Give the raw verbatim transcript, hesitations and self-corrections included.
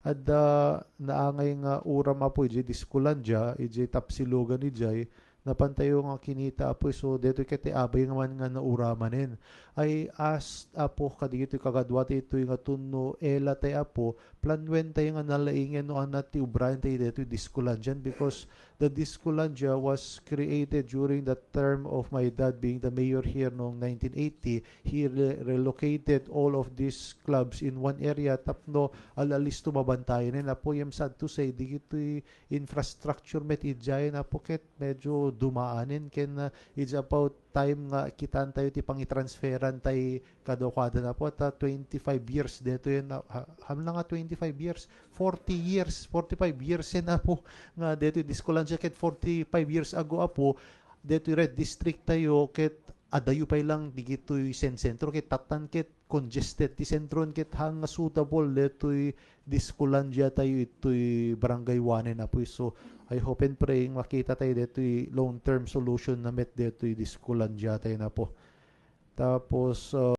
Adda naangay nga uram, Apo, idiay Discolandia, idiay Tapsilogan idiay, napantayo nga kinita, Apo, so daytoy ket ti abay nga man nga nauramanen. I ask, Apo, kadagitoy kakaduatayo nga tunno ela tay, Apo, planuen tayo nga nalaingen no ania ti ubraen tayo daytoy Discolandian, because the Discolandia was created during the term of my dad being the mayor here noong nineteen eighty. He re-, relocated all of these clubs in one area tapno al-alisto mabantayan. And, Apo, I'm sad to say, dagitoy infrastructure met idiay, Apo, ket medyo dumaanen ken, uh, it's about time nga kitaan tayo ti pangitransferan tay kadakuada, Apo, ta twenty-five years daytoy, ha-, hamna nga twenty-five years, forty years, forty-five years yan, Apo, nga daytoy Discolandia ket forty-five years ago, Apo, daytoy red district tayo ket adayo pay lang dagitoy sensentro ket tattan ket congested ti sentron ket haan nga suitable daytoy Discolandia tayo itoy Barangay Wanen, Apo. So, I hope and pray makita tayo daytoy long-term solution na met daytoy Discolandia tayo, Apo. Tapos, uh,